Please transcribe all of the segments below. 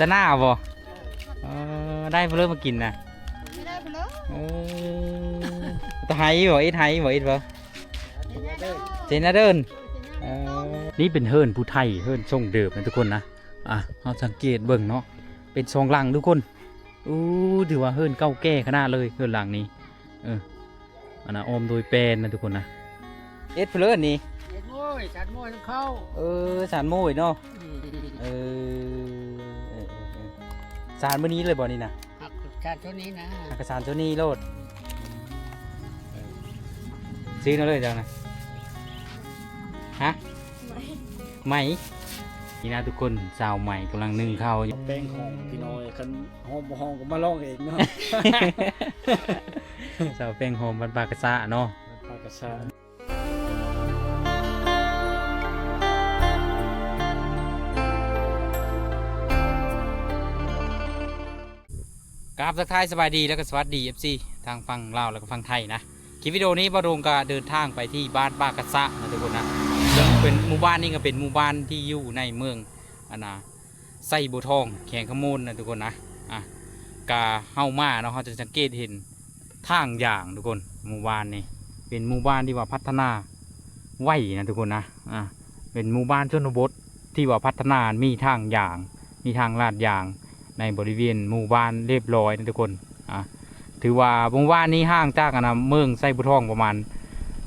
ຕາໜ້າບໍ່? ເອີ ໄດ້ເພິ່ນເລີຍມາກິນນະ ເອີ ຕາໄຫບໍ່? ເອັດໄຫບໍ່? ເອັດບໍ່? ເຈນາເດີນ ເອີ ນີ້ເປັນເຮືອນຜູ້ໄທ ເຮືອນຊົງເດີມນະທຸກຄົນນະ. ອ່ະ ເຮົາສັງເກດເບິ່ງເນາະ ເປັນສອງຫຼັງທຸກຄົນ. ໂອ້ ຖືວ່າເຮືອນເກົ່າແກ່ຂະໜາດເລີຍ ເຮືອນຫຼັງນີ້ ເອີ ອັນນະ ອ້ອມໂດຍແປ້ນນະທຸກຄົນນະ. ເອັດເພິ່ນເລີຍນີ້ ເຮັດໂມ້ຍ ສານໂມ້ຍນຳເຂົ້າ ເອີ ສານໂມ້ຍເນາະ ອືມ ເອີ ເອີ ເອີ ເອີ ສານມື້ນີ້ເລີຍບໍ່ນີ້ນະ? ຮັກສານໂຊນນີ້ນະ ຮັກສານໂຊນນີ້ໂລດ ຊື້ເອົາເລີຍເຈົ້ານະ ຮະ ໄໝ ໄໝ ນີ້ນະທຸກຄົນ ສາວໄໝກຳລັງໜຶ້ງເຂົ້າຢູ່ ແປ້ງຫອມພີ່ນ້ອງເອີຍ ຄັນ ຫອມບໍ່ຫອມກໍມາລອງເອງເນາະ ສາວແປ້ງຫອມບ້ານປາກກະຊະເນາະ ບ້ານປາກກະຊະ. ກາບທັກທາຍສະບາຍດີ ແລ້ວກໍສະຫວັດດີ ເອັຟຊີ ທາງຝັ່ງລາວ ແລ້ວກໍຝັ່ງໄທນະ. ຄລິບວິດີໂອນີ້ບ່າວດົງກໍເດີນທາງໄປທີ່ບ້ານປາກກະຊະນະທຸກຄົນນະ ເຊິ່ງເປັນໝູ່ບ້ານນີ້ກໍເປັນໝູ່ບ້ານທີ່ຢູ່ໃນເມືອງ ອັນນະ ໄຊບົວທອງ ແຂວງຄຳມ່ວນນະທຸກຄົນນະ. ອ່ະ ກະເຮົາມາເນາະ ເຮົາຈະສັງເກດເຫັນທາງຢາງທຸກຄົນ. ໝູ່ບ້ານນີ້ເປັນໝູ່ບ້ານທີ່ວ່າພັດທະນາໄວນະທຸກຄົນນະ. ອ່ະ ເປັນໝູ່ບ້ານຊົນນະບົດທີ່ວ່າພັດທະນາ ມີທາງຢາງ ມີທາງລາດຢາງໃນບໍລິເວນໝູ່ບ້ານລຽບລ້ອຍນະທຸກຄົນ. ອ່າ ຖືວ່າໝູ່ບ້ານນີ້ຫ່າງຈາກ ອັນນະ ເມືອງໄຊບົວທອງປະມານ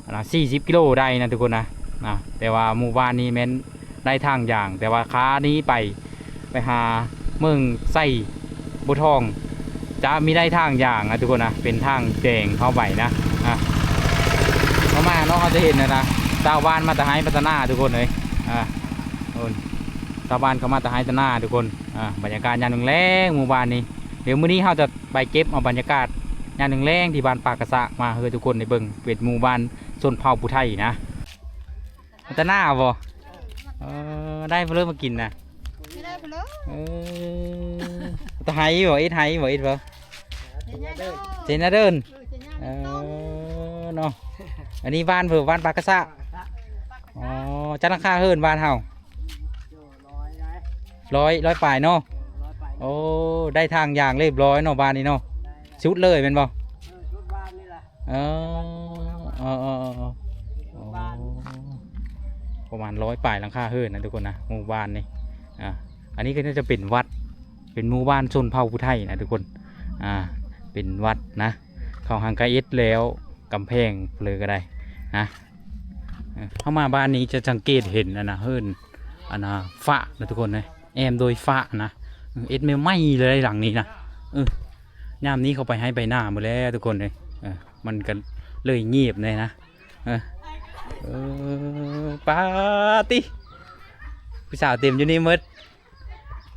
ອັນນະ ສີ່ສິບກິໂລໄດ້ນະທຸກຄົນນະ. ອ່າ ແຕ່ວ່າໝູ່ບ້ານນີ້ແມ່ນໄດ້ທາງຢາງ ແຕ່ວ່າຂານີ້ໄປ ໄປຫາເມືອງໄຊບົວທອງ ຈະມີໄດ້ທາງຢາງນະທຸກຄົນນະ ເປັນທາງແດງເຂົ້າໄປນະ. ອ່າ ເຂົ້າມາເນາະ ເຮົາຈະເຫັນ ອັນນະ ຊາວບ້ານມາແຕ່ໄຮ່ມາແຕ່ນາທຸກຄົນເອີຍ. ອ່າ ໂອ້ຍ ຊາວບ້ານເຂົາມາແຕ່ໄຮ່ແຕ່ນາທຸກຄົນ. ອ່າ ບັນຍາກາດຍາມແລງໆ ໝູ່ບ້ານນີ້ ດຽວມື້ນີ້ເຮົາຈະໄປເກັບເອົາບັນຍາກາດຍາມແລງໆ ທີ່ບ້ານປາກກະຊະ ມາໃຫ້ທຸກຄົນໄດ້ເບິ່ງ. ເປັນໝູ່ບ້ານຊົນເຜົ່າຜູ້ໄທນະ. ມາແຕ່ນາບໍ່? ເອີ ໄດ້ເພິ່ນເລີຍມາກິນນະ ເອີ ຕາໄຫບໍ່? ເອັດໄຫບໍ່? ເອັດບໍ່? ເຈນາເດີນ ເອີ ເນາະ. ອັນນີ້ບ້ານເພິ່ນ ບ້ານປາກກະຊະ. ອໍ ຈັກຫຼັງຄາເຮືອນບ້ານເຮົາ? ຮ້ອຍ ຮ້ອຍປາຍເນາະ. ໂອ້ ໄດ້ທາງຢາງລຽບລ້ອຍເນາະ ບ້ານນີ້ເນາະ. ສຸດເລີຍແມ່ນບໍ່? ເອີ ເອີ ເອີ ເອີ ໂອ້ ປະມານຮ້ອຍປາຍຫຼັງຄາເຮືອນນະທຸກຄົນນະ ໝູ່ບ້ານນີ້. ອ່າ ອັນນີ້ກໍໜ້າຈະເປັນວັດ ເປັນໝູ່ບ້ານຊົນເຜົ່າຜູ້ໄທນະທຸກຄົນ. ອ່າ ເປັນວັດນະ ເຂົາຫາກະເຮັດແລ້ວ ກຳແພງເລີຍກໍໄດ້ນະ. ເອີ ເຮົາມາບ້ານນີ້ຈະສັງເກດເຫັນ ອັນນະ ເຮືອນ ອັນນະ ຝານະທຸກຄົນເອີຍ ແອ້ມໂດຍຝານະ. ເອີ ເຮັດໃໝ່ໆເລີຍຫຼັງນີ້ນະ. ເອີ ຍາມນີ້ເຂົາໄປໄຮ່ໄປນາໝົດແລ້ວທຸກຄົນເອີຍ. ເອີ ມັນກໍເລີຍງຽບແດ່ນະ. ເອີ ເອີ ປາຕິ ຜູ້ສາວເຕັມຢູ່ນີ້ໝົດ.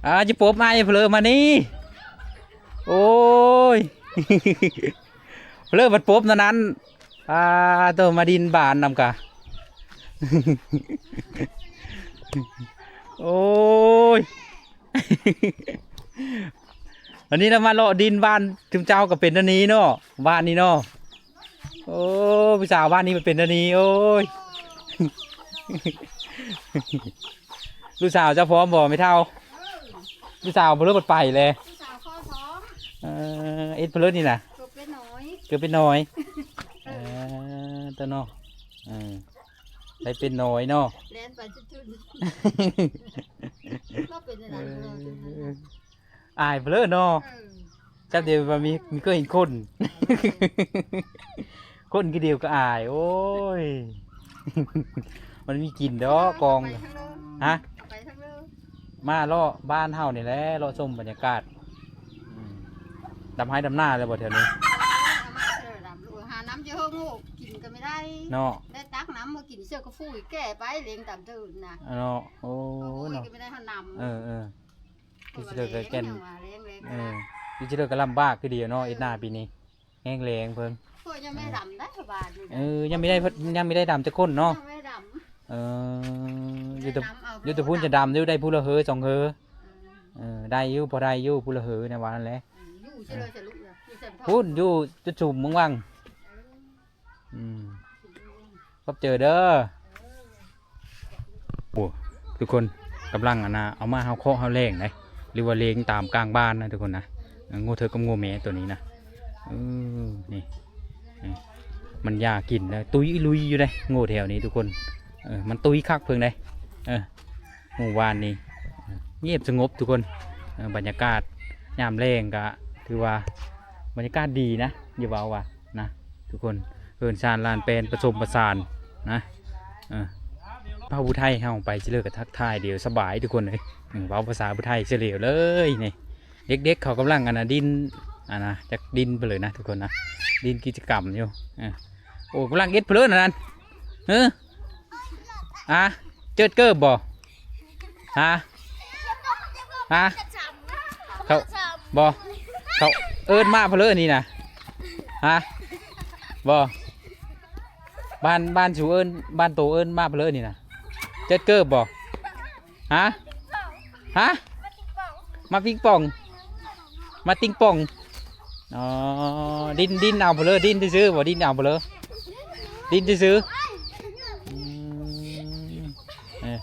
ອ່າ ຈະປົບອ້າຍເຜລີມານີ້. ໂອ້ຍ ເຜລີບັດປົບນັ້ນນັ້ນ. ອ່າ ໂຕມາດິນບານນຳກະ ໂອ້ຍ ອັນນີ້ລະມາເລາະດິນບ້ານ ຊຸມເຈົ້າກໍເປັນອັນນີ້ເນາະ ບ້ານນີ້ເນາະ. ໂອ້ ຜູ້ສາວບ້ານນີ້ມັນເປັນອັນນີ້ ໂອ້ຍ ລູກສາວເຈົ້າພ້ອມບໍ່ແມ່ເຖົ້າ? ເອີ ລູກສາວເພິ່ນເລີດໄປແລະ ລູກສາວຂໍພ້ອມ. ເອີ ເອັດເພິ່ນເລີດນີ້ນະ ເກືອບເປັນນ້ອຍ ເກືອບເປັນນ້ອຍ. ເອີ ຕະເນາະ ເອີ ໄດ້ເປັນນ້ອຍເນາະ ແລ່ນໄປຈຸດໆ ເປັນອັນນັ້ນ ເອີ ອາຍເພີ້ເນາະ. ເອີ ຈັກດຽວວ່າມີ ມີເຄີຍເຫັນຄົນ ເອີ ຄົນຄືດຽວກໍອາຍ. ໂອ້ຍ ມັນມີກິນດອກກອງ. ໄປທາງເດີ ຮະ ໄປທາງເດີ ມາເລາະບ້ານເຮົານີ້ແຫຼະ ເລາະຊົມບັນຍາກາດ. ອືມ ດຳໄຮ່ດຳນາແລ້ວບໍ່ແຖວນີ້? ຫານ້ຳຢູ່ເຮີງໂຫ ກິນກໍບໍ່ໄດ້ເນາະ ໄດ້ຕັກນ້ຳມາກິນເສືອກະຟູແກ່ໄປເລັງຕາມເດີນນະເນາະ. ໂອ້ຍ ເນາະ ກໍບໍ່ໄດ້ຫານ້ຳ. ເອີໆ ຢູ່ຊິເລີກະແກ່ນ ເອີ ຢູ່ຊິເລີກະລຳບາກຄືດຽວເນາະ. ເອີ ເຮັດນາປີນີ້ແຮງແລ້ງເພິ່ນ ເພິ່ນຍັງບໍ່ໄດ້ດຳໄດ້ບາດນີ້. ເອີ ຍັງບໍ່ໄດ້ ຍັງບໍ່ໄດ້ດຳຈັກຄົນເນາະ ຍັງບໍ່ໄດ້ດຳ. ເອີ ຢູ່ແຕ່ ຢູ່ແຕ່ພຸ້ນຈະດຳຢູ່ ໄດ້ຜູ້ລະເຮີສອງເຮີ. ເອີ ເອີ ໄດ້ຢູ່ ພໍໄດ້ຢູ່ ຜູ້ລະເຮີແນວວ່ານັ້ນແຫຼະ. ເອີ ຢູ່ຊິເລີກະລູກ ຢູ່ໃສ ພຸ້ນ ຢູ່ຈຸດຊຸມເມືອງວັງ. ເອີ ອືມ ຂອບໃຈເດີ. ໂອ້ ທຸກຄົນ ກຳລັງ ອັນນ່າ ເອົາມາເຮົາເຄາະເຮົາແລ້ງເດ້. ຫຼືວ່າເລງຕາມກາງບ້ານນະທຸກຄົນນະ. ເອີ ງົວເທີກກັບງົວແມ່ໂຕນີ້ນະ. ເອີ ນີ້ ນີ້ ມັນຢາກກິນນະ ຕຸ້ຍລຸຍຢູ່ເດ້ ງົວແຖວນີ້ທຸກຄົນ. ເອີ ມັນຕຸ້ຍຄັກເພິ່ງເດ້. ເອີ ໝູ່ບ້ານນີ້ງຽບສະຫງົບທຸກຄົນ. ເອີ ບັນຍາກາດຍາມແລງກະຖືວ່າບັນຍາກາດດີນະ ຢ່າເວົ້າວ່ານະທຸກຄົນ. ເຮືອນຊານລານແປນປະສົມປະສານນະ. ເອີ ເຜົ່າຜູ້ໄທເຮົາໄປຊິເລີກະທັກທາຍດຽວສະບາຍທຸກຄົນເອີຍ. ເວົ້າພາສາຜູ້ໄທສະຫຼຽວເລີຍນີ້. ເດັກໆເຂົາກຳລັງອັນນ່າດິ້ນ ອັນນ່າຈັກດິ້ນເພິ່ນເລີຍນະທຸກຄົນນະ ດິ້ນກິດຈະກຳຢູ່. ເອີ ໂອ້ ກຳລັງເຮັດເພິ່ນເລີຍນັ້ນ. ເອີ ອາ ເຈີດເກີບບໍ່? ຮະ? ຮະ? ເຂົາ ບໍ່ ເຂົາເອີ້ນມາເພິ່ນເລີຍນີ້ນະ. ຮະ? ບໍ່ ບ້ານ ບ້ານສູເອີ້ນ ບ້ານໂຕເອີ້ນມາເພິ່ນເລີຍນີ້ນະ. ເຈີດເກີບບໍ່? ຮະ? ຮະ? ມາປິງປອງ ມາຕິງປອງ. ອໍ ດິ້ນ ດິ້ນເອົາເພີ້ ດິ້ນຊື່ໆ ບໍ່ ດິ້ນເອົາເພີ້ ດິ້ນຊື່ໆ. ອືມ ເອີ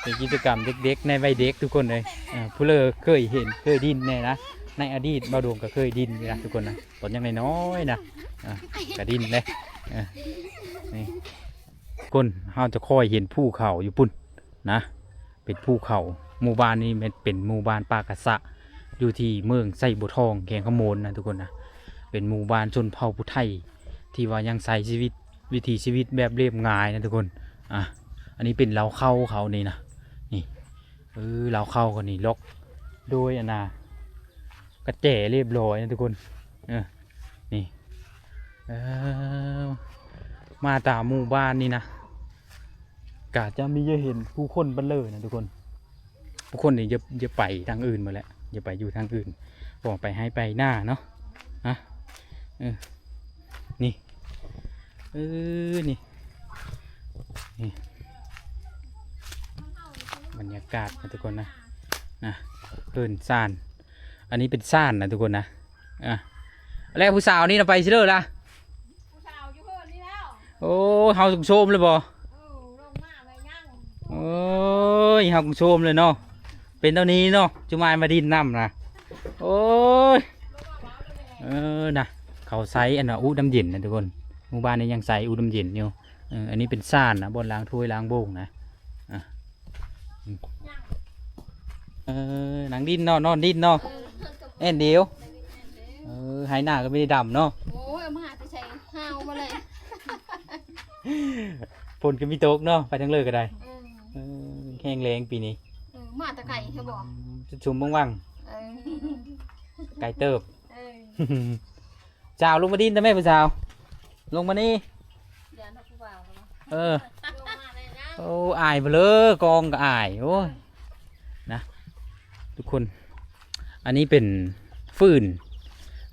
ເປັນກິດຈະກຳເດັກໆ ໃນໄວເດັກທຸກຄົນເອີຍ. ເອີ ຜູ້ເລີເຄີຍເຫັນ ເຄີຍດິ້ນແດ່ນະ ໃນອະດີດບ່າວດວງກໍເຄີຍດິ້ນຢູ່ນະທຸກຄົນນະ ຕອນຍັງນ້ອຍໆນະ. ອ່າ ກະດິ້ນເດ້. ເອີ ນີ້ ຄົນ ເຮົາຈະຄ່ອຍເຫັນພູເຂົາຢູ່ພຸ້ນນະ ເປັນພູເຂົາ. ໝູ່ບ້ານນີ້ແມ່ນເປັນໝູ່ບ້ານປ່າກະສະ ຢູ່ທີ່ເມືອງໄຊບົວທອງ ແຂວງຄຳມ່ວນນະທຸກຄົນນະ. ເປັນໝູ່ບ້ານຊົນເຜົ່າຜູ້ໄທທີ່ວ່າຍັງໃຊ້ຊີວິດ ວິຖີຊີວິດແບບລຽບງ່າຍນະທຸກຄົນ. ອ່າ ອັນນີ້ເປັນເລົ້າເຂົ້າເຂົານີ້ນະ ນີ້ ເອີ ເລົ້າເຂົ້າເຂົານີ້ລັອກໂດຍ ອັນນ່າ ກະແຈລຽບລ້ອຍນະທຸກຄົນ. ເອີ ນີ້ ເອີ ມາຕາມໝູ່ບ້ານນີ້ນະ ກະຈະມີ ຈະເຫັນຜູ້ຄົນບັນເລີນະທຸກຄົນ. ຜູ້ຄົນນີ້ຢ່າ ຢ່າໄປທາງອື່ນໝົດແຫຼະ ຢ່າໄປຢູ່ທາງອື່ນ ເພາະວ່າໄປໄຮ່ໄປນາເນາະ. ຮະ ເອີ ນີ້ ເອີ ນີ້ ນີ້ ບັນຍາກາດນະທຸກຄົນນະ ນະ ເຮືອນຊານ. ອັນນີ້ເປັນຊານນະທຸກຄົນນະ. ອ່າ ແລ້ວຜູ້ສາວນີ້ນະໄປຊິເລີລະ? ຜູ້ສາວຢູ່ເຮືອນນີ້ແລ້ວ. ໂອ້ຍ ເຮົາໂຊມເລີຍບໍ່? ເອີ ລົງມາແລ້ວຍັງ. ໂອ້ຍ ເຮົາໂຊມເລີຍເນາະ ເປັນເທົ່ານີ້ເນາະ ຈຸມາຍມາດິນນຳນະ. ໂອ້ຍ ເອີ ນະ ເຂົາໃຊ້ອັນນ່າອຸນ້ຳເຢັນນະທຸກຄົນ. ໝູ່ບ້ານນີ້ຍັງໃຊ້ອຸນ້ຳເຢັນຢູ່. ເອີ ອັນນີ້ເປັນຊານນະ ບ່ອນລ້າງຖ້ວຍລ້າງໂບງນະ. ອ່າ ເອີ ນັ່ງດິນເນາະ ນອນດິນເນາະ ເອີ ແອນດຽວ. ເອີ ໄຮ່ນາກໍບໍ່ໄດ້ດຳເນາະ. ໂອ້ຍ ເອົາມາແຕ່ໃສ ຫາວມາເລີຍ ຝົນກໍມີຕົກເນາະ ໄປທາງເລີກໍໄດ້. ເອີ ເອີ ແຮງແລ້ງປີນີ້. ເອີ ມາແຕ່ໄກແທ້ບໍ່? ອືມ ຊຸມວັງໆ. ເອີ ໄກເຕີບ. ເອີ ສາວລົງມາດິນນະແມ່ຜູ້ສາວ ລົງມານີ້. ເອີ ໂອ້ ອາຍເບີ ກອງກໍອາຍ. ໂອ້ຍ ນະ ທຸກຄົນ ອັນນີ້ເປັນຟືນ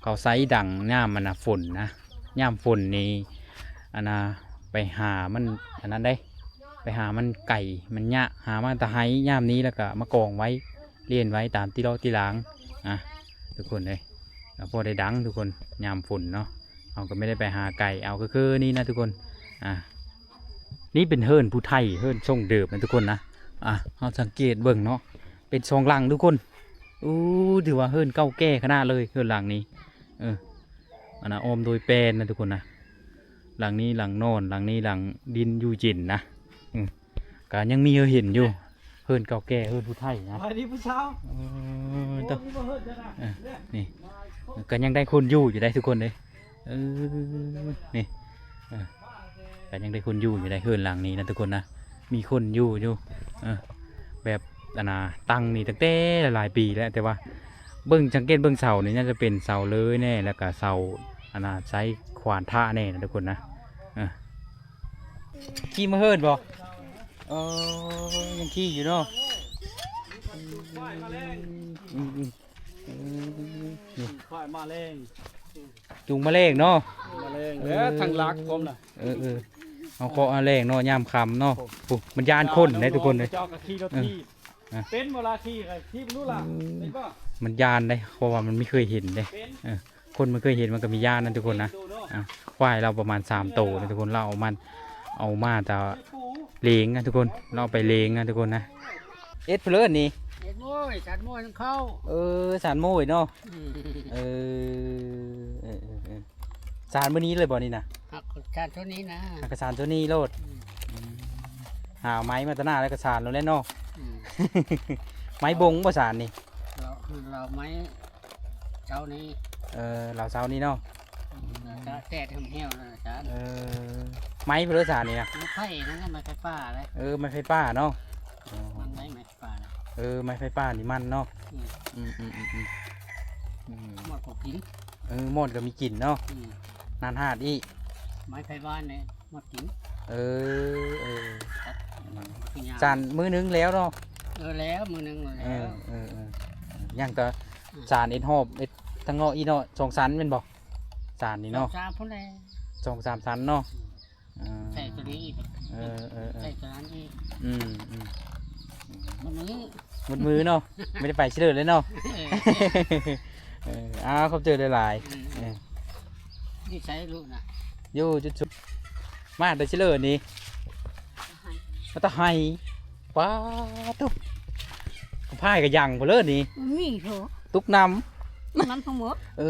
ເຂົາໃຊ້ດັງຍາມອັນນ່າຝົນນະ. ຍາມຝົນນີ້ ອັນນ່າ ໄປຫາມັນ ອັນນັ້ນເດ້ ໄປຫາມັນໄກ ມັນຍາກ ຫາມາແຕ່ໄຮ່ຍາມນີ້ ແລ້ວກໍມາກອງໄວ້ ລຽນໄວ້ຕາມຕິເລາະຕິລາງ ອ່າ ທຸກຄົນເອີຍ. ແລ້ວພໍໄດ້ດັງທຸກຄົນ ຍາມຝົນເນາະ ເຮົາກໍບໍ່ໄດ້ໄປຫາໄກ ເອົາຄືໆນີ້ນະທຸກຄົນ. ອ່າ ນີ້ເປັນເຮືອນຜູ້ໄທ ເຮືອນຊົງເດີມນະທຸກຄົນນະ. ອ່າ ເຮົາສັງເກດເບິ່ງເນາະ ເປັນສອງຫຼັງທຸກຄົນ. ໂອ້ ຖືວ່າເຮືອນເກົ່າແກ່ຂະໜາດເລີຍ ເຮືອນຫຼັງນີ້. ເອີ ອັນນ່າ ອ້ອມໂດຍແປນນະທຸກຄົນນະ. ຫຼັງນີ້ຫຼັງນອນ ຫຼັງນີ້ຫຼັງດິນຢູ່ເຢັນນະ. ເອີ ກະຍັງມີໃຫ້ເຫັນຢູ່ ເຮືອນເກົ່າແກ່ ເຮືອນຜູ້ໄທນະ. ສະບາຍດີຜູ້ສາວ. ເອີ ໂອ້ ໂຕ ນີ້ບໍ່ເຮືອນເຈົ້ານະ. ເອີ ນີ້ ກະຍັງໄດ້ຄົນຢູ່ຢູ່ໄດ໋ທຸກຄົນເດ້. ເອີ ນີ້ ເອີ ກະຍັງໄດ້ຄົນຢູ່ຢູ່ໄດ໋ ເຮືອນຫຼັງນີ້ນະທຸກຄົນນະ ມີຄົນຢູ່ຢູ່. ເອີ ແບບ ອັນນ່າ ຕັ້ງນີ້ຕັ້ງແຕ່ຫຼາຍໆປີແລ້ວ ແຕ່ວ່າເບິ່ງ ສັງເກດເບິ່ງເສົານີ້ ໜ້າຈະເປັນເສົາເລີຍແດ່ ແລ້ວກະເສົາ ອັນນ່າ ໃຊ້ຂວານທະແດ່ນະທຸກຄົນນະ. ເອີ ຂີ່ມາເຮີດບໍ່? ເອີ ຍັງຂີ່ຢູ່ເນາະ. ອືມ ອືມ ອືມ ນີ້ ຂ້ອຍມາແລງ ຈູງມາແລງເນາະ ມາແລງ ເອີ ແລ້ວທາງຫຼັກພ້ອມນະ. ເອີ ເອີ ເຮົາເຄາະເອົາແລງເນາະ ຍາມຄ່ຳເນາະ. ໂອ້ ໂອ້ ມັນຢ້ານຄົນເດ້ທຸກຄົນເດ້. ເຈົ້າກໍຂີ່ລົດ ເອີ ຖີບ ອ່ະ ເປັນບໍ່ລະ? ຂີ່ກໍຖີບຮູ້ລະ ອືມ ເປັນບໍ່? ມັນຢ້ານເດ້ ເພາະວ່າມັນບໍ່ເຄີຍເຫັນເດ້. ເປັນ ເອີ ຄົນບໍ່ເຄີຍເຫັນມັນກໍມີຢ້ານນະທຸກຄົນນະ. ອ່າ ຄວາຍລາວປະມານສາມໂຕນະທຸກຄົນ ລາວເອົາມາ ເອົາມາແຕ່ ເລີງນະທຸກຄົນ ລາວເອົາໄປເລີງນະທຸກຄົນນະ. ເອັດເພີ້ນນີ້ ເຮັດໂມຍ ສານໂມຍນຳເຂົາ. ເອີ ສານໂມຍເນາະ. ອືມ ເອີ ເອີ ເອີ ເອີ ສານມື້ນີ້ເລີຍບໍ່ນີ້ນະ? ຫາກສານໂຕນີ້ນະ. ຫາກກະສານໂຕນີ້ໂລດ. ອືມ ອືມ ຫາໄມ້ມາຕະໜ້າແລ້ວກະສານໂລດແຫຼະເນາະ. ອືມ ໄມ້ບົງບໍ່ສານນີ້? ລາວ ລາວໄມ້ເຊົ້ານີ້. ເອີ ລາວເຊົ້ານີ້ເນາະ. ອືມ ແດດແຫ້ວໆ ນະອາຈານ. ເອີ ໄມ້ພຸ້ນເລີຍສານນີ້ນະ. ໄມ້ໄຜ່ນັ້ນນະ ໄມ້ໄຟຟ້າເດ້. ເອີ ໄມ້ໄຟຟ້າເນາະ. ອໍ ມັນໄມ້ ໄມ້ ເອີ ໄມ້ໄຟຟ້ານີ້ມັນເນາະ. ອືມ ອືມ ອືມ ອືມ ອືມ ອືມ ມອດກໍກິນ. ເອີ ມອດກໍມີກິນເນາະ. ອືມ ນານຮາດອີກ. ໄມ້ໄຜ່ບ້ານນີ້ມອດກິນ. ເອີ ເອີ ສານມື້ໜຶ່ງແລ້ວເນາະ. ເອີ ແລ້ວມື້ໜຶ່ງແລ້ວ. ເອີ ເອີ ເອີ ຍັງແຕ່ ອືມ ສານເຮັດຮອບ ເຮັດທາງນອກອີກເນາະ. ສອງຊັ້ນແມ່ນບໍ່ ສານນີ້ເນາະ? ສອງສາມຊັ້ນເນາະ. ອືມ ເອີ ໃສ່ໂຕນີ້ອີກ. ເອີ ເອີ ເອີ ໃສ່ໂຕນັ້ນອີກ. ອືມ ອືມ ໝົດມື້ ໝົດມື້ເນາະ. ບໍ່ໄດ້ໄປຊິເລີຍເນາະ. ເອີ ເອີ ອ້າວ ຂອບໃຈຫຼາຍໆ. ອືມ ເອີ ຢູ່ໃສລູກນະ? ຢູ່ຈຸດສຸດ. ມາແຕ່ຊິເລີນີ້ ມາແຕ່ໄຮ່. ປາໂທ້ ພາຍກະຍັງພຸ້ນເລີນີ້. ມີໂທ້ ຕຸກນ້ຳ ຕຸກນ້ຳທັງໝົດ. ເອີ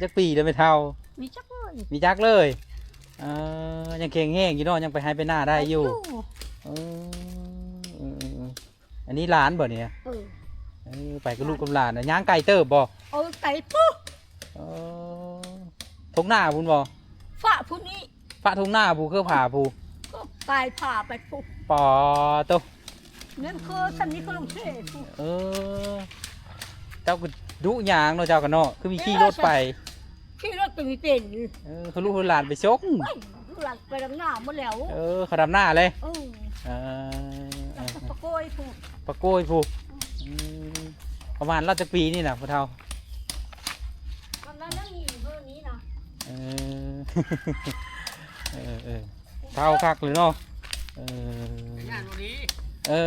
ຈັກປີແລ້ວແມ່ເຖົ້າ? ມີຈັກເລີຍ ມີຈັກເລີຍ. ເອີ ຍັງແຂງແຮງຢູ່ເນາະ ຍັງໄປໄຮ່ໄປນາໄດ້ຢູ່. ໄດ້ຢູ່. ເອີ ເອີ ເອີ ເອີ ອັນນີ້ຫຼານບໍ່ນີ້? ເອີ ເອີ ໄປກັບລູກກັບຫຼານນະ. ຍ່າງໄກເຕີບບໍ່? ເອີ ໄກພຸ້ນ. ເອີ ທົ່ງນາພຸ້ນບໍ່? ຟ້າພຸ້ນນີ້ ຟ້າທົ່ງນາພຸ້ນ ຄືຜາພຸ້ນ. ກໍກາຍຜາໄປພຸ້ນ. ປາໂທ້ ນັ້ນຄືສ່ຳນີ້ຄືລົງເທພຸ້ນ. ເອີ ເຈົ້າກໍດຸຍ່າງເນາະ ເຈົ້າກໍເນາະ ຄືມີຂີ່ລົດໄປ. ຂີ່ລົດກໍມີເປັນ. ເອີ ຄືລູກຄືຫຼານໄປຊົກ. ໂອ້ຍ ລູກຫຼານໄປດຳນາໝົດແລ້ວ. ເອີ ເຂົາດຳນາເລີຍ. ເອີ ເອີ ເອີ ປາໂກຍພຸ້ນ ປາໂກຍພຸ້ນ. ອືມ ປະມານລາວຈັກປີນີ້ນະ ພໍ່ເຖົ້າ? ປະມານນັ້ນນີ້ເພິ່ນນີ້ນະ. ເອີ ເອີ ເອີ ເຖົ້າຄັກເລີຍເນາະ. ເອີ ເອີ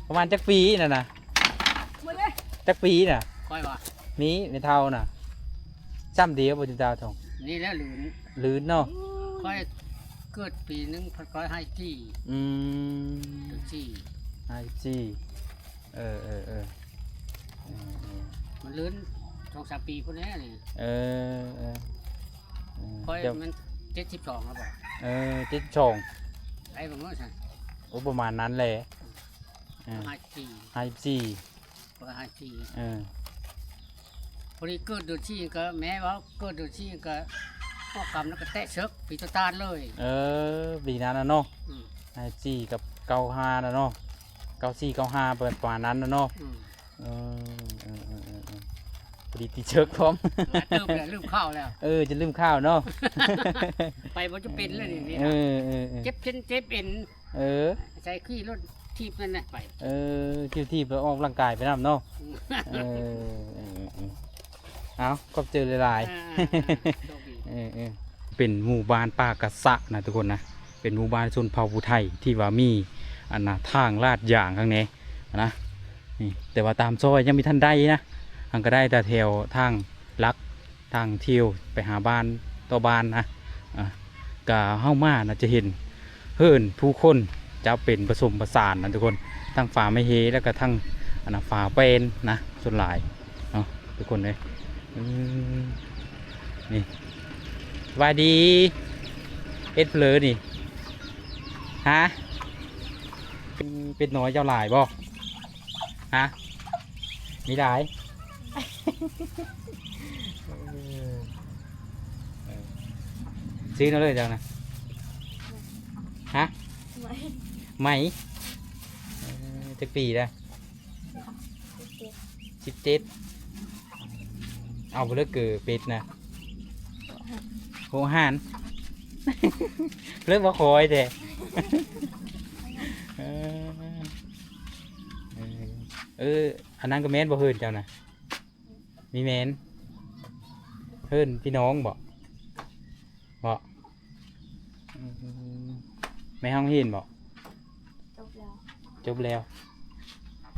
ປະມານຈັກປີນັ້ນນະ? ຈັກປີນະ? ຂ້ອຍວ່າ ມີແມ່ເຖົ້ານະ. ຊ້ຳດຽວບໍ່ ຈຸດາວທອງ? ນີ້ແຫຼະ ລື່ນ ລື່ນເນາະ. ຂ້ອຍເກີດປີໜຶ່ງພັນເກົ້າຮ້ອຍຫ້າສິບສີ່. ອືມ ຫ້າສິບສີ່ ຫ້າສິບສີ່. ເອີ ເອີ ເອີ ມັນລື່ນສອງສາມປີພຸ້ນແຫຼະນີ້. ເອີ ເອີ ເອີ ຂ້ອຍແມ່ນເຈັດສິບສອງແລ້ວບໍ່? ເອີ ເຈັດສິບສອງ ໄດ້ປະມານຊັ້ນ. ໂອ້ ປະມານນັ້ນແຫຼະ. ເອີ ຫ້າສິບສີ່ ຫ້າສິບສີ່ ເອີ ເອີ ພໍດີເກີດເດືອນສີ່ກໍແມ່ເວົ້າ ເກີດເດືອນສີ່ກໍອອກກຳແລ້ວກໍແຕະເສິກ ປີໂຕຕານເລີຍ. ເອີ ປີນັ້ນນະເນາະ. ອືມ ຫ້າສິບສີ່ກັບເກົ້າຫ້ານະເນາະ ເກົ້າສີ່ ເກົ້າຫ້າ ປະມານນັ້ນນະເນາະ. ອືມ ເອີ ເອີ ເອີ ເອີ ເອີ ພໍດີຕິດເສິກພ້ອມ. ຫຼາຍເຕີບແລ້ວ ລືມຂ່າວແລ້ວ. ເອີ ຈົນລືມຂ່າວເນາະ. ໄປບໍ່ຈະເປັນແລ້ວນີ້. ເອີ ເອີ ເອີ ເຈັບເສັ້ນເຈັບເອັນ. ເອີ ໃສ່ຂີ່ລົດຖີບນັ້ນນະໄປ. ເອີ ຂີ່ຖີບແລ້ວອອກກຳລັງກາຍໄປນຳເນາະ. ອືມ ເອີ ເອີ ເອີ ເອີ ເອົາ ຂອບໃຈຫຼາຍໆ. ອ່າໆ ໂຊກດີ. ເອີ ເອີ ເປັນໝູ່ບ້ານປ່າກະສະນະທຸກຄົນນະ ເປັນໝູ່ບ້ານຊົນເຜົ່າຜູ້ໄທທີ່ວ່າມີ ອັນນະ ທາງລາດຢາງຂ້າງໃນນະ ນີ້ ແຕ່ວ່າຕາມຊອຍຍັງບໍ່ທັນໄດ້ນະ ຫາກະໄດ້ແຕ່ແຖວທາງຫຼັກ ທາງທ່ຽວໄປຫາບ້ານຕໍ່ບ້ານນະ. ອ່າ ກະເຮົາມານະຈະເຫັນເຮືອນຜູ້ຄົນຈະເປັນປະສົມປະສານນະທຸກຄົນ ທັງຝາໄມ້ເຮ ແລ້ວກະທັງ ອັນນະ ຝາແປ້ນນະ ສ່ວນຫຼາຍເນາະທຸກຄົນເອີຍ. ອືມ ນີ້ ສະບາຍດີ. ເຮັດເຜີນີ້ ຮະ? ເປັດນ້ອຍເຈົ້າຫຼາຍບໍ່? ຮະ? ມີຫຼາຍ. ເອີ ເອີ ຊື້ເອົາເລີຍເຈົ້ານະ. ຮະ? ໃໝ່ ໃໝ່. ເອີ ຈັກປີລະ? ສິບເຈັດ ສິບເຈັດ. ເອົາບໍ່ເລີກເກີເປັດນະ ໂຮງອາຫານ ເລີກບໍ່ຄອຍແທ້. ເອີ ເອີ ເອີ ອັນນັ້ນກໍແມ່ນບໍ່ເຮືອນເຈົ້ານະ? ມີແມ່ນ ເຮືອນພີ່ນ້ອງບໍ່? ບໍ່ ອືມ ແມ່ນໂຮງຮຽນບໍ່? ຈົບແລ້ວ ຈົບແລ້ວ.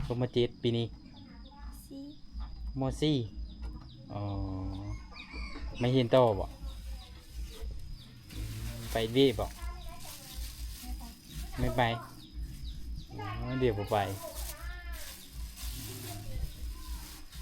ຈົບ ມ.ເຈັດ ປີນີ້? ມ.ສີ່ ອໍ ມາຮຽນຕໍ່ບໍ່? ໄປວຽກບໍ່? ໄປ ໄປ ໄປ ອໍ ດຽວບໍ່ໄປ.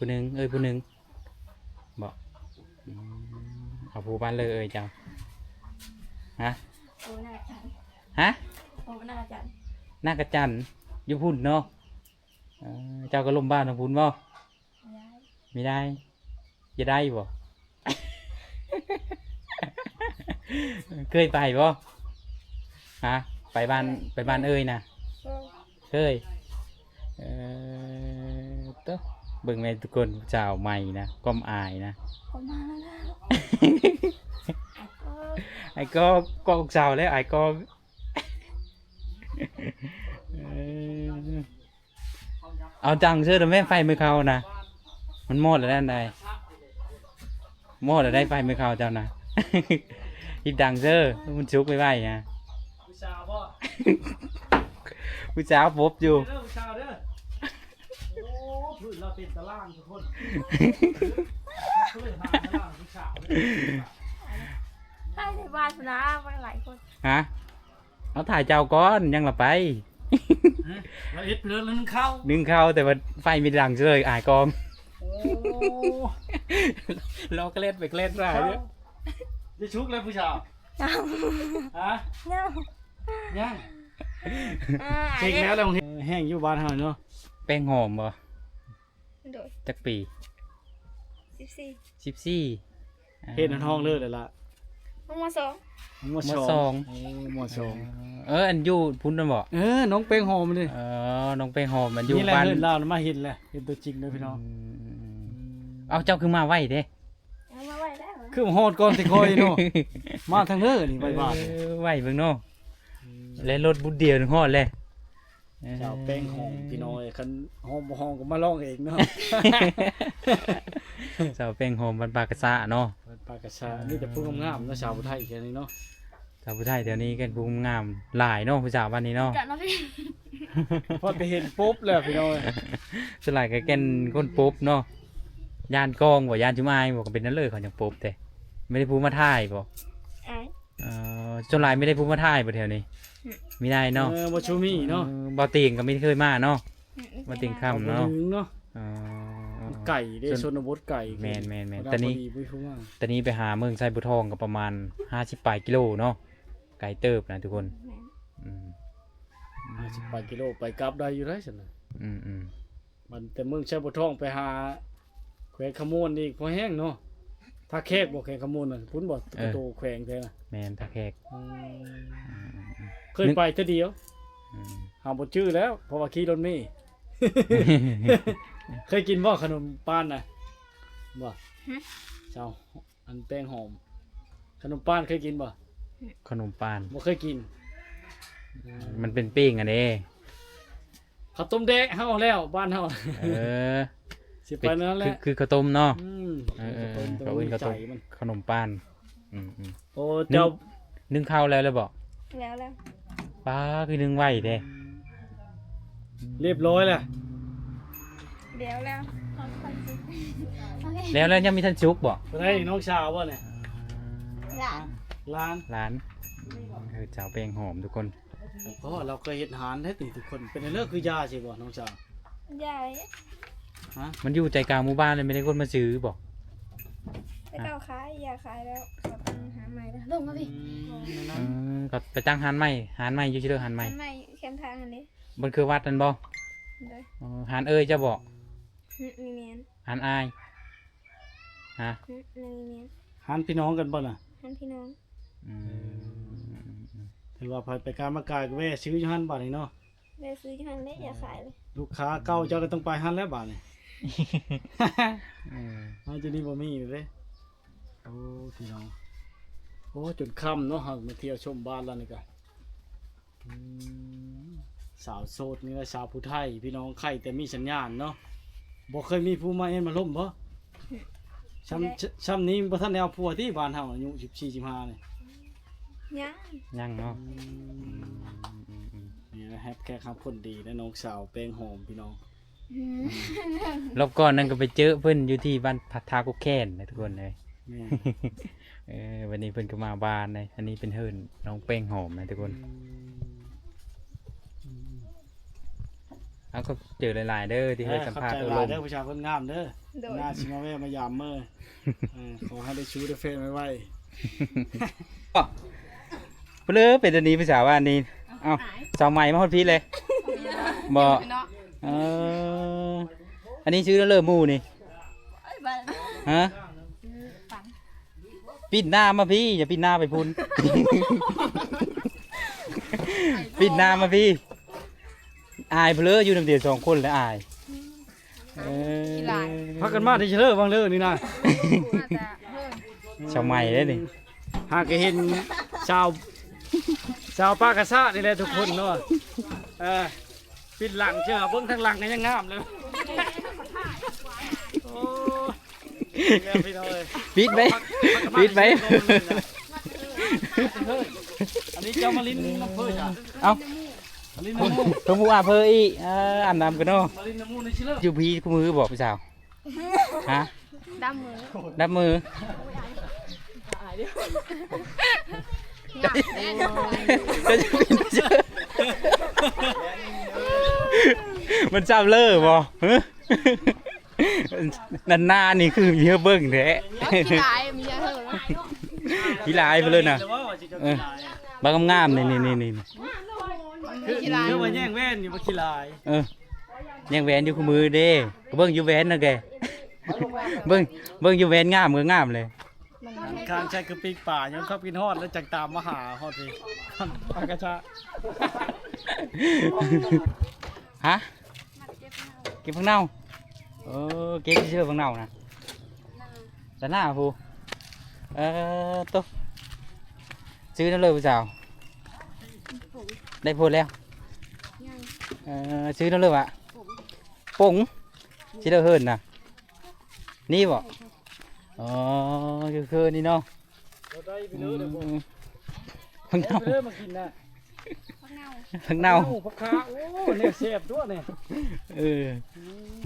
ຜູ້ໜຶ່ງ ເອີຍຜູ້ໜຶ່ງບໍ? ອືມ ເອົາຜູ້ບ້ານເລີເອີຍເຈົ້າ? ຮະ? ໂອ້ ນາຈັນ ຮະ? ໂອ້ ນາຈັນ ນາກະຈັນ ຢູ່ພຸ້ນເນາະ. ເອີ ເຈົ້າກໍລົມບ້ານທາງພຸ້ນບໍ? ບໍ່ໄດ້ ບໍ່ໄດ້ ຈະໄດ້ຢູ່ບໍ? ເຄີຍໄປບໍ່? ຮະ? ໄປບ້ານ ໄປບ້ານເອີຍນະ? ເຄີຍ. ເອີ ໂຕ ເບິ່ງແມ່ທຸກຄົນ ຜູ້ສາວໃໝ່ນະ ຄວາມອາຍນະ ຄວາມອາຍແລ້ວ ອ້າຍກໍ ກໍລູກສາວແລ້ວ ອ້າຍກໍ ເອີ ເອົາດັງເສີດແມ່ ໄຟມື້ເຊົ້ານະ ມັນມອດແລ້ວນັ້ນໃດ ມອດແລ້ວໄດ໋ ໄຟມື້ເຊົ້າເຈົ້ານະ ຮີບດັງເສີ ມັນສຸກໄວໆນະ ຜູ້ສາວບໍ່? ຜູ້ສາວປົບຢູ່ ເດີຜູ້ສາວເດີ ໂອ້ ພື້ນລາວເຕັມຕາລາງທຸກຄົນ ເລີຍຫາຕາລາງຜູ້ສາວເດີ ໃຫ້ໃນບ້ານພຸ້ນນະ ໄວ້ຫຼາຍຄົນ ຮະ? ເອົາ ຖ່າຍເຈົ້າກ່ອນ ຍັງລະໄປ ຮະ? ລາວເຮັດເພື່ອໜຶ້ງເຂົ້າ ໜຶ້ງເຂົ້າ ແຕ່ວ່າໄຟມີດັງເສີຍ ອາຍກ້ອງ ໂອ້ ລອກແກລັດໄປແກລັດມາເດີ ຈະສຸກແລ້ວຜູ້ສາວ ຍັງ ຮະ? ຍັງ ຍັງ ເອີ ເຊັກແລ້ວແລ້ວ ແຫ້ງຢູ່ບ້ານເຮົາເນາະ ແປ້ງຫອມບໍ່? ໂດຍ ຈັກປີ? ສິບສີ່ ສິບສີ່ ອ່າ ເຮັດໃນຫ້ອງເລີກແລ້ວລະ ຫ້ອງ ມ.ສອງ ຫ້ອງ ມ.ສອງ ມ.ສອງ ໂອ້ ມ.ສອງ ເອີ ເອີ ອັນຢູ່ພຸ້ນນັ້ນບໍ່? ເອີ ນ້ອງແປ້ງຫອມເດ້ ເອີ ນ້ອງແປ້ງຫອມ ມັນຢູ່ບ້ານ ນີ້ແຫຼະ ເຮືອນລາວນະ ມາເຫັນແຫຼະ ເຫັນຕົວຈິງເລີຍພີ່ນ້ອງ ອືມ ເອົາ ເຈົ້າຄືມາໄວເດ້? ເອົາ ມາໄວແລ້ວ ຄືມາຮອດກ່ອນແຕ່ຂ້ອຍເນາະ ມາທາງເດີນີ້ ໄວບາດ ເອີ ໄວເບິ່ງເນາະ ອືມ ແລ່ນລົດບຸດດຽວນີ້ຮອດແລ້ວ ເອີ ສາວແປ້ງຫອມພີ່ນ້ອງເອີຍ ຄັນຫອມບໍ່ຫອມກໍມາລອງເອງເນາະ ສາວແປ້ງຫອມບ້ານປາກກະຊາເນາະ ບ້ານປາກກະຊາ ມີແຕ່ຜູ້ງາມໆເນາະ ສາວຜູ້ໄທແຖວນີ້ເນາະ ສາວຜູ້ໄທແຖວນີ້ກໍຜູ້ງາມຫຼາຍເນາະ ຜູ້ສາວບ້ານນີ້ເນາະ ກະເນາະພີ່ ພໍໄປເຫັນປົບແລ້ວພີ່ນ້ອງເອີຍ ສ່ວນຫຼາຍກໍແກ່ນຄົນປົບເນາະ ຢ້ານກ້ອງບໍ່ ຢ້ານຈຸມອາຍບໍ່ ກໍເປັນນັ້ນເລີຍ ເຂົາຍັງປົບແທ້ ບໍ່ໄດ້ຜູ້ມາຖ່າຍບໍ່? ອາຍ ເອີ ສ່ວນຫຼາຍມີແຕ່ຜູ້ມາຖ່າຍບໍ່ແຖວນີ້? ອືມ ມີໄດ້ເນາະ ເອີ ບໍ່ຊູມີເນາະ ເອີ ບໍ່ຕິງກໍມີເຄີຍມາເນາະ ອືມ ບໍ່ຕິງຄຳເນາະ ບໍ່ເຖິງເນາະ ເອີ ມັນໄກເດ້ ຊົນນະບົດໄກ ແມ່ນໆໆ ຕອນນີ້ ຕອນນີ້ໄປຫາເມືອງໄຊບົວທອງກໍປະມານຫ້າສິບປາຍກິໂລເນາະ ໄກເຕີບນະທຸກຄົນ ແມ່ນ ອືມ ຫ້າສິບປາຍກິໂລ ໄປກັບໄດ້ຢູ່ໄດ໋ຊັ້ນນະ ອືມໆ ມັນແຕ່ເມືອງໄຊບົວທອງໄປຫາແຂວງຄຳມ່ວນນີ້ພໍແຮງເນາະ ທ່າແຂກບໍ່ ແຂວງຄຳມ່ວນນະ ພຸ້ນບໍ່ ເອີ ໂຕແຂວງແທ້ນະ ແມ່ນ ທ່າແຂກ ອືມ ເຄີຍໄປເທື່ອດຽວ ອືມ ຫາບໍ່ຈື່ແລ້ວ ເພາະວ່າຂີ່ລົດເມ ເຄີຍກິນບໍ່ຂະໜົມປານນະ? ບໍ່ ຫຶ ເຈົ້າ ອັນແປ້ງຫອມ ຂະໜົມປານເຄີຍກິນບໍ່? ຂະໜົມປານ ບໍ່ເຄີຍກິນ ມັນເປັນປີ້ງອັນເດ້ ເຂົ້າຕົ້ມແດະເຮົາແລ້ວ ບ້ານເຮົາ ເອີ ຊິໄປນັ້ນແຫຼະ ຄື ຄືເຂົ້າຕົ້ມເນາະ ອືມ ເອີ ເອີ ເຂົາເອີ້ນເຂົ້າຕົ້ມ ຂະໜົມປານ ອືມໆ ໂອ້ ໜຶ້ງ ເຈົ້າ ໜຶ້ງເຂົ້າແລ້ວ ແລ້ວບໍ່? ແລ້ວແລ້ວ ປ້າ ຄືໜຶ້ງໄວແທ້ ຮຽບຮ້ອຍແລ້ວ ແລ້ວແລ້ວ ແລ້ວແລ້ວ ຍັງມີທັນສຸກບໍ່? ຜູ້ໃດ ນ້ອງສາວບໍ່ນີ້? ຫຼານ ຫຼານ ຫຼານ ເອີ ສາວແປ້ງຫອມທຸກຄົນ ເພາະວ່າລາວເຄີຍເຮັດຮ້ານແທ້ຕິທຸກຄົນ ເປັນເລີກຄືຢາຊິບໍ່ນ້ອງສາວ? ຢາ ຮະ? ມັນຢູ່ໃຈກາງໝູ່ບ້ານເລີຍ ແມ່ນໄດ້ຄົນມາຊື້ບໍ່? ແຕ່ເກົ່າຂາຍ ຢາຂາຍແລ້ວ ເຂົາຕັ້ງຮ້ານໃໝ່ແລ້ວ ລົງມາພີ້ ອືມ ເອີ ເຂົາໄປຕັ້ງຮ້ານໃໝ່ ຮ້ານໃໝ່ຢູ່ໃສເດີ ຮ້ານໃໝ່ ຮ້ານໃໝ່ແຄມທາງຫັ້ນເດ້ ບ່ອນຄືວັດນັ້ນບໍ່? ໂດຍ ເອີ ຮ້ານເອື້ອຍເຈົ້າບໍ່? ຫຶ ບໍ່ແມ່ນ ຮ້ານອ້າຍ ຮະ? ຫຶ ບໍ່ແມ່ນ ຮ້ານພີ່ນ້ອງກັນບໍ່ນະ? ຮ້ານພີ່ນ້ອງ ອືມ ຖືວ່າໃຜໄປການມາກາຍກໍແວ່ຊື້ຢູ່ຫັ້ນບາດນີ້ເນາະ ແວ່ຊື້ຢູ່ຫັ້ນເດ້ ຢາກຂາຍເລີຍ ລູກຄ້າເກົ່າເຈົ້າກໍຕ້ອງໄປຫັ້ນແລ້ວບາດນີ້ ເອີ ເຮົາຢູ່ນີ້ບໍ່ມີເດ້ ໂອ້ ພີ່ນ້ອງ ໂອ້ ຈົນຄ່ຳເນາະ ເຮົາມາທ່ຽວຊົມບ້ານລາວນີ້ກະ ອືມ ສາວໂສດນີ້ລະ ສາວຜູ້ໄທ ພີ່ນ້ອງ ໄຄແຕ່ມີສັນຍານເນາະ ບໍ່ເຄີຍມີຜູ້ມາເອັນມາລົມບໍ່? ຊ່ຳ ຊ່ຳນີ້ບໍ່ທັນໄດ້ເອົາຜົວຕິ ບ້ານເຮົາອາຍຸສິບສີ່ ສິບຫ້ານີ້ ຍັງ ຍັງເນາະ ອືມ ນີ້ລະ ຮັບແຂກຮັບຄົນດີນະ ນ້ອງສາວແປ້ງຫອມ ພີ່ນ້ອງ ອືມ ຮອບກ່ອນນັ້ນກໍໄປເຈີເພິ່ນຢູ່ທີ່ບ້ານທາກົກແຄ້ນນະທຸກຄົນເອີຍ ແມ່ນ ເອີ ວັນນີ້ເພິ່ນກໍມາບ້ານເລີຍ ອັນນີ້ເປັນເຮືອນນ້ອງແປ້ງຫອມນະທຸກຄົນ ອືມ ເອົາ ຂອບໃຈຫຼາຍໆເດີທີ່ໃຫ້ສຳພາດ ເອີ ໂອ້ລົມ ເດີຜູ້ສາວຄົນງາມເດີ ໂດຍ ໜ້າຊິມາແວ່ມາຢາມເມີ ເອີ ຂໍໃຫ້ໄດ້ຊູໄດ້ແຟນໄວໆ ເລີ ເປັນອັນນີ້ຜູ້ສາວວ່າອັນນີ້ ເອົ້າ ສາວໃໝ່ມາຮອດພີ້ເລີຍ ບໍ່ ເອີ ອັນນີ້ຊື້ແລ້ວເລີໝູ່ນີ້ ຮະ? ປິ່ນໜ້າມາພີ້ ຢ່າປິ່ນໜ້າໄປພຸ້ນ ປິ່ນໜ້າມາພີ້ ອາຍເພີ້ ຢູ່ນຳດຽວສອງຄົນແລ້ວອາຍ. ເອີ ພາກັນມາແຕ່ເຊີບາງເລີນີ້ນະ ມາແຕ່ເຮີ້ນ ຊາວໃໝ່ເດ້ນີ້ ຫາກະເຫັນຊາວ ຊາວປາກະຊະນີ້ແຫຼະທຸກຄົນເນາະ. ເອີ ປິດຫຼັງເຊື່ອ ເບິ່ງທາງຫຼັງກໍຍັງງາມເລີຍ. ໂອ້ ແລ້ວພີ່ນ້ອງເອີຍ ປິດໄວ້ ປິດໄວ້. ອັນນີ້ເຈົ້າມາຫຼິ້ນນຳເພິ່ນຈ້ະ ເອົ້າ ມາຫຼິ້ນນຳໝູ່ ເພິ່ນໝູ່ອາເພິ່ນອີກ ເອີ ອາບນ້ຳກັນເນາະ ມາຫຼິ້ນນຳໝູ່ໃນຊິເລີ ຢູ່ພີ້ຄູ່ມືບໍຜູ້ສາວ? ຮະ? ດຳມື ດຳມື ມັນຈຳເລີບໍ? ຮະ? ນານໆ ນີ້ຄືມີໃຫ້ເບິ່ງແທ້ ຂີ້ລາຍ ມີໃຫ້ເບິ່ງ ຂີ້ລາຍໄປເລີຍນະ. ເອີ ບັກງາມໆ ນີ້ໆໆ ຄື ຄືວ່າແຍ່ງແວ່ນຢູ່ບໍ່ຂີ້ລາຍ. ເອີ ແຍ່ງແວ່ນຢູ່ຄູ່ມືເດ້ ກໍເບິ່ງຢູ່ແວ່ນນະແກ ເບິ່ງ ເບິ່ງຢູ່ແວ່ນງາມກໍງາມເລີຍ. ຄັນໃຊ້ຄືປີ້ງປາ ຍ້ອນຄວາມຄິດຮອດ ແລ້ວຈັ່ງຕາມມາຫາຮອດພີ້ ປາກະຊະ. ຮະ? ເກັບຜັກເນົ່າ ເອີ ເກັບຊື່ຜັກເນົ່ານະ ຕາໜ້າພຸ້ນ. ເອີ ໂຕ ຊື້ນຳເລີຜູ້ສາວ ໄດ້ຜົນແລ້ວ ຍັງ ເອີ ຊື້ນຳເລີຫວາ ປົງ ຊິໄດ້ເຮີ້ນນະ ນີ້ບໍ? ອໍ ຄືໆ ນີ້ເນາະ ອືມ ຜັກເນົ່າ ເດີມາກິນນະ ຜັກເນົ່າ ຜັກເນົ່າ ຜັກຄາ ໂອ້ ແນວແຊບຕົວະນີ້. ເອີ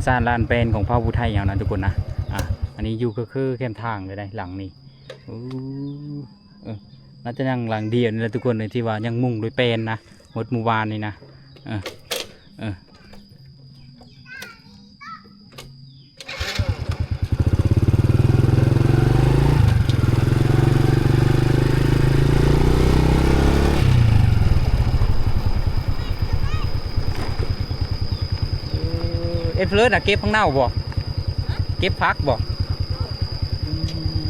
ຊານລານແປນຂອງເຜົ່າຜູ້ໄທເຮົານະທຸກຄົນນະ. ອ່າ ອັນນີ້ຢູ່ຄືໆ ແຄມທາງເລີຍໃດ ຫຼັງນີ້. ໂອ້ ເອີ ໜ້າຈະຍັງຫຼັງດຽວນີ້ແຫຼະທຸກຄົນເອີຍ ທີ່ວ່າຍັງມຸງດ້ວຍແປນນະ ໝົດໝູ່ບ້ານນີ້ນະ. ເອີ ເອີ ເອີ ເອັດເລີນນະ ເກັບຜັກເນົ່າບໍ່? ເກັບຜັກບໍ່? ອືມ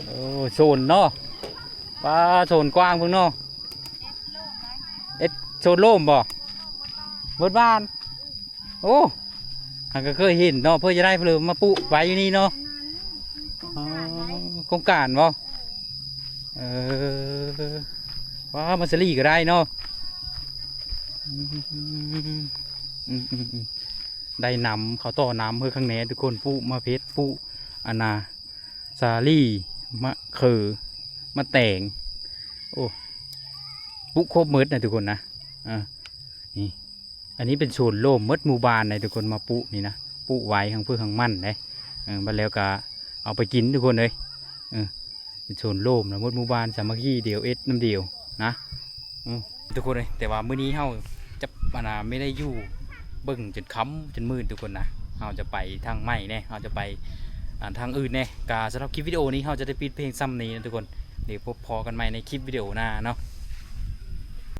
ໂອ້ ໂຊນເນາະ ປາ ໂຊນກວ້າງເພິ່ນເນາະ. ເອັດໂຊນໂລມບໍ່? ເບິດບ້ານ. ໂອ້ ຫາກະເຄີຍເຫັນເນາະ ເພິ່ນຈະໄດ້ເພິ່ນມາປຸໄວ້ຢູ່ນີ້ເນາະ. ອໍ ໂຄງການບໍ່? ເອີ ວ້າ ມາສະລີກໍໄດ້ເນາະ. ອືມ ອືມ ອືມ ໄດ້ນຳ ເຂົາຕໍ່ນຳເຮີ້ຂ້າງແນ່ທຸກຄົນ ປຸມາເພັດ ປຸ ອັນນ່າ ສາລີ ມະເຂີ ມະແຕງ ໂອ້ ປຸຄົບໝົດນະທຸກຄົນນະ. ເອີ ນີ້ ອັນນີ້ເປັນສວນໂລມໝົດໝູ່ບ້ານໃດ໋ທຸກຄົນ ມາປຸນີ້ນະ ປຸໄວ້ທັງເພິ່ນທັງມັນເດ້. ເອີ ບັດແລ້ວກະເອົາໄປກິນທຸກຄົນເອີຍ. ເອີ ເປັນສວນໂລມນະ ໝົດໝູ່ບ້ານສາມັກຄີດຽວ ເອັດນຳດຽວນະ. ອືມ ທຸກຄົນເອີຍ ແຕ່ວ່າມື້ນີ້ເຮົາຈະ ອັນນ່າ ໄມ່ໄດ້ຢູ່ເບິ່ງຈົນຄ່ຳຈົນມືດທຸກຄົນນະ. ເຮົາຈະໄປທາງໃໝ່ແດ່ ເຮົາຈະໄປ ອ່າ ທາງອື່ນແດ່. ກະສຳລັບຄລິບວິດີໂອນີ້ ເຮົາຈະໄດ້ປິດພຽງຊ່ຳນີ້ນະທຸກຄົນ. ດຽວພົບພໍ້ກັນໃໝ່ໃນຄລິບວິດີໂອໜ້າເນາະ.